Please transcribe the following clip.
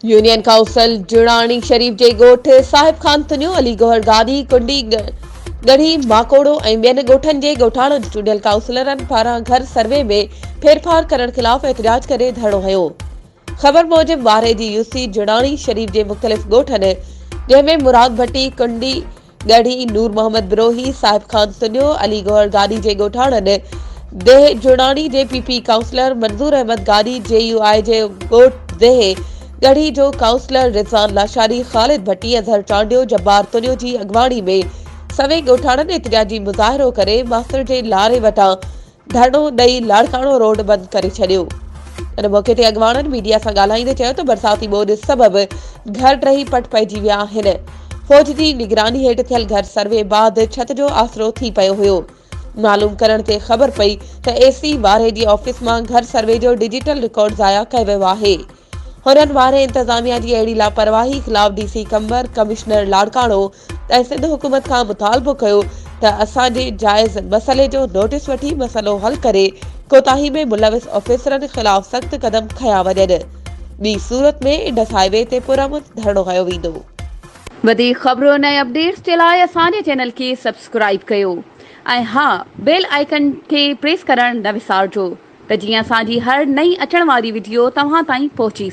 Union council جڙاڻي شريف جي ڳوٺ صاحب خان تنيو، علي گوهر گاڏهي، ڪنڊي ڳڙهي، ماڪوڙو ۽ ٻين ڳوٺن جي ڳوٺاڻن چونڊيل ڪائونسلرن پاران گهر سروي ۾ ڦيرڦار ڪرڻ خلاف احتجاج ڪري ڌرڻو هنيو. خبر موجب وارهه جي يوسي جڙاڻي شريف جي مختلف ڳوٺن جنهن ۾ مراد ڀٽي، ڪنڊي ڳڙهي نور محمد بروهي، صاحب خان سنيو، علي گوهر گاڏهي جي ڳوٺاڻن، ديهه جوڻاڻي جي P P councillor Manzoor Ahmed Gadhi, J U I جي ڳوٺ ديهه ڳڙهي جو ڪائونسلر رضوان لاشاري، خالد ڀٽي، اظهر چانڊيو، جبار تنيو جي اڳواڻي ۾ سوين ڳوٺاڻن احتجاجي مظاهرو ڪري ماستر جي لاري وٽان ڌرڻو ڏئي لاڙڪاڻو روڊ بند ڪري ڇڏيو. ان موقعي تي اڳواڻن ميڊيا سان ڳالهائيندي چيو ته برساتي ٻوڏ سبب گهر ڊهي پٽ پئجي ويا آهن، فوج جي نگراني هيٺ ٿيل گهر سروي بعد ڇت جو آسرو ٿي پيو هيو، معلوم ڪرڻ تي خبر پئي ته اي سي وارهي جي آفيس مان گهر سروي جو ڊجيٽل رڪارڊ ضايع ڪيو ويو آهي. هنن وارهه انتظاميا جي اهڙي لاپرواهي خلاف D C Qambar, commissioner Larkana ۽ Sindh حڪومت کان مطالبو ڪيو ته اسان جي جائز مسئلي جو نوٽيس وٺي مسئلو حل ڪري ڪوتاهي ۾ ملوث آفيسرن خلاف سخت قدم کنيا وڃن ٻي صورت ۾ انڊس هاء وي تي پرامن ڌرڻو هنيو ويندو. وڌيڪ خبرن ۽ اپڊيٽس جي لاء اسان جي چينل کي سبسڪرائيب ڪيو ۽ ها بيل آئيڪن کي پريس ڪرڻ نه وسارجو. ته جيئن اسان جي هر نئين اچڻ واري وڊيو توهان تائين پهچي سگهي.